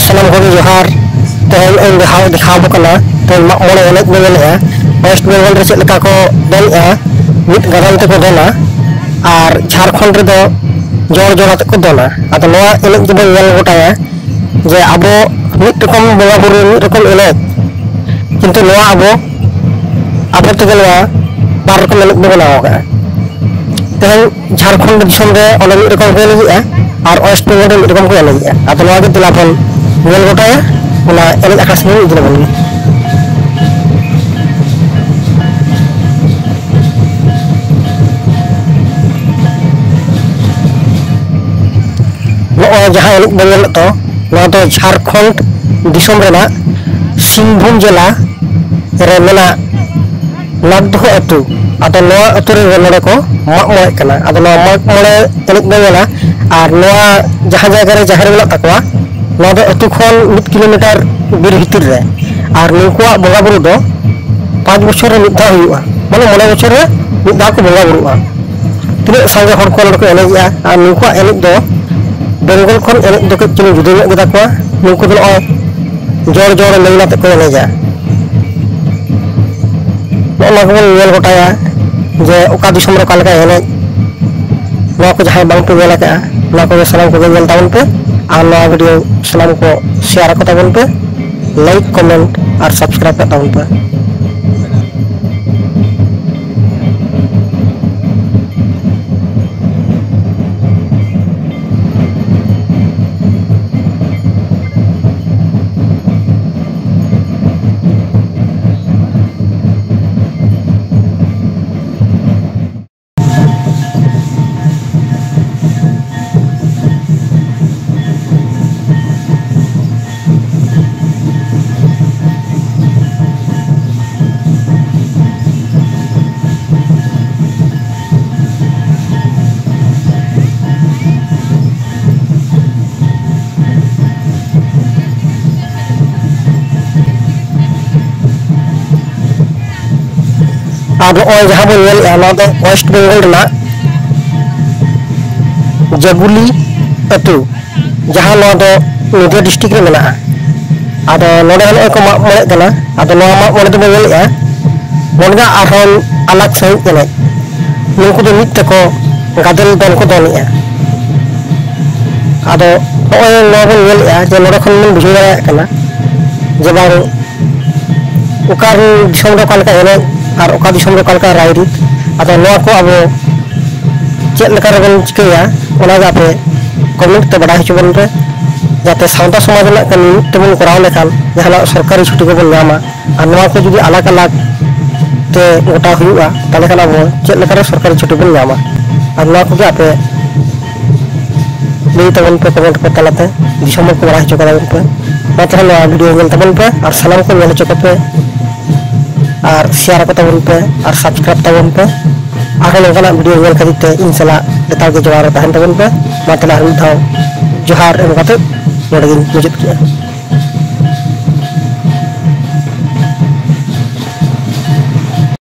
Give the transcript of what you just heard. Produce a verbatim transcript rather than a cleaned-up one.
ᱥᱟᱱᱟᱢ ᱠᱚᱜᱮ ᱡᱚᱦᱟᱨ᱾ ᱛᱮᱦᱮᱧ ᱤᱧ ᱫᱮᱠᱷᱟᱣ, ᱫᱮᱠᱷᱟᱣ ᱟᱵᱚ ᱠᱟᱱᱟ ᱛᱮᱦᱮᱧ ᱢᱟᱜ ᱢᱚᱬᱮ ᱮᱱᱮᱡ ᱵᱚᱱ ᱧᱮᱞᱮᱜᱼᱟ᱾ ᱳᱭᱮᱥᱴ ᱵᱮᱝᱜᱚᱞ ᱨᱮ ᱪᱮᱫ ᱞᱮᱠᱟ ᱠᱚ ᱫᱚᱱᱮᱜᱼᱟ, ᱢᱤᱫ ᱜᱟᱫᱟᱞ ᱛᱮᱠᱚ ᱫᱚᱱᱟ, ᱟᱨ ᱡᱷᱟᱲᱠᱷᱚᱸᱰ ᱨᱮᱫᱚ ᱡᱚᱲ ᱡᱚᱲ ᱟᱛᱮ ᱠᱚ ᱫᱚᱱᱟ᱾ ᱟᱫᱚ ᱱᱚᱣᱟ ᱮᱱᱮᱡ ᱜᱮᱵᱚᱱ ᱧᱮᱞ ᱜᱚᱴᱟᱭᱟ ᱡᱮ ᱟᱵᱚ ᱢᱤᱫ ᱨᱚᱠᱚᱢ ᱵᱚᱸᱜᱟ ᱵᱩᱨᱩ, ᱢᱤᱫ ᱨᱚᱠᱚᱢ ᱮᱱᱮᱡ, ᱠᱤᱱᱛᱩ ᱱᱚᱣᱟ ᱟᱵᱚ, ᱟᱵᱚ ᱛᱮᱜᱮ ᱱᱚᱣᱟ ᱵᱟᱨ ᱨᱚᱠᱚᱢ ᱮᱱᱮᱡ ᱵᱚ ᱵᱮᱱᱟᱣ ᱟᱠᱟᱫᱼᱟ᱾ ᱛᱮᱦᱮᱧ ᱡᱷᱟᱲᱠᱷᱚᱸᱰ ᱫᱤᱥᱚᱢ ᱨᱮ ᱚᱸᱰᱮ ᱢᱤᱫ ᱨᱚᱠᱚᱢ ᱠᱚ ᱮᱱᱮᱡᱮᱜᱼᱟ ᱟᱨ ᱳᱭᱮᱥᱴ ᱵᱮᱝᱜᱚᱞ ᱨᱮ ᱢᱤᱫ ᱨᱚᱠᱚᱢ ᱠᱚ ᱮᱱᱮᱡᱮᱜᱼᱟ᱾ ᱟᱫᱚ ᱱᱚᱣᱟ ᱜᱮ ᱫᱮᱞᱟ ᱵᱚᱱ ᱧᱮᱞ ᱜᱚᱴᱟᱭᱟ, ᱚᱱᱟ ᱮᱱᱮᱡ ᱟᱠᱷᱲᱟ ᱥᱮᱫ ᱤᱫᱤ ᱞᱮᱵᱚᱱ ᱜᱮ᱾ ᱱᱚᱜᱼᱚᱭ ᱡᱟᱦᱟᱸ ᱮᱱᱮᱡ ᱵᱚᱱ ᱧᱮᱞᱮᱫ ᱫᱚ, ᱱᱚᱣᱟ ᱫᱚ ᱡᱷᱟᱲᱠᱷᱚᱸᱰ ᱫᱤᱥᱚᱢ ᱨᱮᱱᱟᱜ ᱥᱤᱝᱵᱷᱩᱢ ᱡᱮᱞᱟ ᱨᱮ ᱢᱮᱱᱟᱜ ᱱᱟᱜᱽᱫᱚᱦᱚ ᱟᱹᱛᱩ᱾ ᱟᱫᱚ ᱱᱚᱣᱟ ᱟᱹᱛᱩ ᱨᱮ ᱱᱚᱰᱮ ᱠᱚ ᱢᱟᱜ ᱢᱚᱬᱮᱜ ᱠᱟᱱᱟ᱾ ᱟᱫᱚ ᱱᱚᱣᱟ ᱢᱟᱜ ᱢᱚᱬᱮ ᱮᱱᱮᱡ ᱵᱚᱱ ᱧᱮᱞᱟ, ᱟᱨ ᱱᱚᱣᱟ ᱡᱟᱦᱟᱸ ᱡᱟᱭᱜᱟ ᱨᱮ ᱡᱟᱦᱮᱨ ᱢᱮᱱᱟᱜ ᱛᱟᱠᱚᱣᱟ, ᱱᱚᱣᱟ ᱫᱚ ᱟᱹᱛᱩ ᱠᱷᱚᱱ ᱢᱤᱫ ᱠᱤᱞᱳᱢᱤᱴᱟᱨ ᱵᱤᱨ ᱵᱷᱤᱛᱤᱨ ᱨᱮ᱾ ᱟᱨ ᱱᱩᱠᱩᱣᱟᱜ ᱵᱚᱸᱜᱟ ᱵᱩᱨᱩ ᱫᱚ ᱯᱟᱸᱪ ᱵᱚᱪᱷᱚᱨ ᱨᱮ ᱢᱤᱫ ᱫᱷᱟᱣ ᱦᱩᱭᱩᱜᱼᱟ, ᱢᱟᱱᱮ ᱢᱚᱬᱮ ᱵᱚᱪᱷᱚᱨ ᱨᱮ ᱢᱤᱫ ᱫᱷᱟᱣ ᱠᱚ ᱵᱚᱸᱜᱟ ᱵᱩᱨᱩᱜᱼᱟ᱾ ᱛᱤᱱᱟᱹᱜ ᱥᱟᱸᱜᱮ ᱦᱚᱲ ᱠᱚ ᱱᱚᱰᱮ ᱠᱚ ᱮᱱᱮᱡᱮᱜᱼᱟ, ᱟᱨ ᱱᱩᱠᱩᱣᱟᱜ ᱮᱱᱮᱡ ᱫᱚ ᱵᱮᱝᱜᱚᱞ ᱠᱷᱚᱱ ᱮᱱᱮᱡ ᱫᱚ ᱠᱟᱹᱡ ᱪᱩᱞᱩᱝ ᱡᱩᱫᱟᱹ ᱧᱚᱜ ᱜᱮᱛᱟ ᱠᱚᱣᱟ᱾ ᱱᱩᱠᱩ ᱫᱚ ᱱᱚᱜᱼᱚᱭ ᱡᱚᱲ ᱡᱚᱲ ᱞᱟᱹᱭᱤᱱ ᱟᱛᱮ ᱠᱚ ᱮᱱᱮᱡᱟ᱾ ᱱᱚᱜᱼᱚ ᱱᱚᱣᱟ ᱠᱚᱵᱚᱱ ᱧᱮᱞ ᱜᱚᱴᱟᱭᱟ ᱡᱮ ᱚᱠᱟ ᱫᱤᱥᱚᱢ ᱨᱮ ᱚᱠᱟ ᱞᱮᱠᱟ ᱮᱱᱮᱡ᱾ ᱱᱚᱣᱟ ᱠᱚ ᱡᱟᱦᱟᱸᱭ ᱵᱟᱝ ᱯᱮ ᱧᱮᱞ ᱟᱠᱟᱫᱼᱟ, ᱱᱚᱣᱟ ᱠᱚᱜᱮ ᱥᱟᱱᱟᱢ ᱠᱚᱜᱮ ᱧᱮᱞ ᱛᱟᱵᱚᱱ ᱯᱮ, ᱟᱨ ᱱᱚᱣᱟ ᱵᱷᱤᱰᱤᱭᱳ ᱥᱟᱱᱟᱢ ᱠᱚ ᱥᱮᱭᱟᱨ ᱟᱠᱚ ᱛᱟᱵᱚᱱ ᱯᱮ, ᱞᱟᱭᱤᱠ, ᱠᱚᱢᱮᱱᱴ ᱟᱨ ᱥᱟᱵᱥᱠᱨᱟᱭᱤᱵ ᱠᱟᱜ ᱛᱟᱵᱚᱱ ᱯᱮ᱾ ᱟᱨ ᱱᱚᱜᱼᱚᱭ ᱡᱟᱦᱟᱸ ᱵᱚᱱ ᱧᱮᱞᱮᱫᱼᱟ, ᱱᱚᱣᱟ ᱫᱚ ᱳᱭᱮᱥᱴ ᱵᱮᱝᱜᱚᱞ ᱨᱮᱱᱟᱜ ᱡᱟᱜᱩᱞᱤ ᱟᱹᱛᱩ, ᱡᱟᱦᱟᱸ ᱱᱚᱣᱟ ᱫᱚ ᱱᱚᱫᱤᱭᱟ ᱰᱤᱥᱴᱨᱤᱠᱴ ᱨᱮ ᱢᱮᱱᱟᱜᱼᱟ᱾ ᱟᱫᱚ ᱱᱚᱰᱮ ᱦᱚᱸ ᱱᱚᱜᱼᱚᱭ ᱠᱚ ᱢᱟᱜ ᱢᱚᱬᱮᱜ ᱠᱟᱱᱟ᱾ ᱟᱫᱚ ᱱᱚᱣᱟ ᱢᱟᱜ ᱢᱚᱬᱮ ᱫᱚᱵᱚᱱ ᱧᱮᱞᱮᱫᱼᱟ, ᱱᱚᱰᱮ ᱫᱚ ᱟᱨᱦᱚᱸ ᱟᱞᱟᱜᱽ ᱥᱟᱺᱦᱤᱡ ᱮᱱᱮᱡ, ᱱᱩᱠᱩ ᱫᱚ ᱢᱤᱫ ᱛᱮᱠᱚ ᱜᱟᱫᱮᱞ ᱫᱚᱞ ᱠᱚ ᱫᱚᱱᱮᱜᱼᱟ᱾ ᱟᱫᱚ ᱱᱚᱜᱼᱚᱭ ᱱᱚᱣᱟ ᱵᱚᱱ ᱧᱮᱞᱮᱫᱼᱟ ᱡᱮ ᱱᱚᱰᱮ ᱠᱷᱚᱱ ᱵᱚᱱ ᱵᱩᱡᱷᱟᱹᱣ ᱫᱟᱲᱮᱭᱟᱜ ᱠᱟᱱᱟ ᱡᱮ ᱵᱟᱝ ᱚᱠᱟ ᱫᱤᱥᱚᱢ ᱨᱮ ᱚᱠᱟ ᱞᱮᱠᱟ ᱮᱱᱮᱡ ᱟᱨ ᱚᱠᱟ ᱫᱤᱥᱚᱢ ᱨᱮ ᱚᱠᱟ ᱞᱮᱠᱟ ᱨᱟᱭᱨᱤᱛ᱾ ᱟᱫᱚ ᱱᱚᱣᱟ ᱠᱚ ᱟᱵᱚ ᱪᱮᱫ ᱞᱮᱠᱟ ᱨᱮᱵᱚᱱ ᱪᱤᱠᱟᱹᱭᱟ, ᱚᱱᱟ ᱜᱮ ᱟᱯᱮ ᱠᱚᱢᱮᱱᱴ ᱛᱮ ᱵᱟᱰᱟᱭ ᱦᱚᱪᱚ ᱵᱚᱱ ᱯᱮ, ᱡᱟᱛᱮ ᱥᱟᱶᱛᱟ ᱥᱚᱢᱟᱡᱽ ᱨᱮᱱᱟᱜ ᱠᱟᱹᱢᱤ ᱢᱤᱫ ᱛᱮᱵᱚᱱ ᱠᱚᱨᱟᱣ ᱞᱮᱠᱷᱟᱱ ᱡᱟᱦᱟᱱᱟᱜ ᱥᱚᱨᱠᱟᱨᱤ ᱪᱷᱩᱴᱤ ᱠᱚᱵᱚᱱ ᱧᱟᱢᱟ᱾ ᱟᱨ ᱱᱚᱣᱟ ᱠᱚ ᱡᱩᱫᱤ ᱟᱞᱟᱜᱽ ᱟᱞᱟᱜᱽ ᱛᱮ ᱜᱚᱴᱟ ᱦᱩᱭᱩᱜᱼᱟ, ᱛᱟᱦᱚᱞᱮ ᱠᱷᱟᱱ ᱟᱵᱚ ᱪᱮᱫ ᱞᱮᱠᱟᱨᱮ ᱥᱚᱨᱠᱟᱨᱤ ᱪᱷᱩᱴᱤ ᱵᱚᱱ ᱧᱟᱢᱟ? ᱟᱨ ᱱᱚᱣᱟ ᱠᱚᱜᱮ ᱟᱯᱮ ᱞᱟᱹᱭ ᱛᱟᱵᱚᱱ ᱯᱮ ᱠᱚᱢᱮᱱᱴ ᱠᱚ ᱛᱟᱞᱟᱛᱮ, ᱫᱤᱥᱚᱢ ᱦᱚᱲ ᱠᱚ ᱵᱟᱲᱟᱭ ᱦᱚᱪᱚ ᱠᱟᱛᱟᱵᱚᱱ ᱯᱮ᱾ ᱢᱟ ᱛᱟᱦᱚᱞᱮ ᱱᱚᱣᱟ ᱵᱷᱤᱰᱤᱭᱳ ᱧᱮᱞ ᱛᱟᱵᱚᱱ ᱯᱮ ᱟᱨ ᱥᱟᱱᱟᱢ ᱠᱚ ᱧᱮᱞ ᱦᱚᱪᱚ ᱠᱚᱯᱮ᱾ ᱟᱨ ᱥᱮᱭᱟᱨ ᱟᱠᱚ ᱛᱟᱵᱚᱱ ᱯᱮ ᱟᱨ ᱥᱟᱵᱥᱠᱨᱟᱭᱤᱵ ᱛᱟᱵᱚᱱ ᱯᱮ᱾ ᱟᱨᱦᱚᱸ ᱱᱚᱝᱠᱟᱱᱟᱜ ᱵᱷᱤᱰᱤᱭᱳ ᱧᱮᱞ ᱠᱷᱟᱹᱛᱤᱨ ᱛᱮ ᱤᱧ ᱥᱟᱞᱟᱜ ᱞᱮᱛᱟᱲ ᱜᱮ ᱡᱚᱲᱟᱣ ᱨᱮ ᱛᱟᱦᱮᱱ ᱛᱟᱵᱚᱱ ᱯᱮ᱾ ᱢᱟ ᱛᱟᱦᱚᱞᱮ ᱟᱨ ᱢᱤᱫ ᱫᱷᱟᱣ ᱡᱚᱦᱟᱨ ᱮᱢ ᱠᱟᱛᱮ ᱱᱚᱰᱮ ᱜᱤᱧ ᱢᱩᱪᱟᱹᱫ ᱠᱮᱫᱼᱟ᱾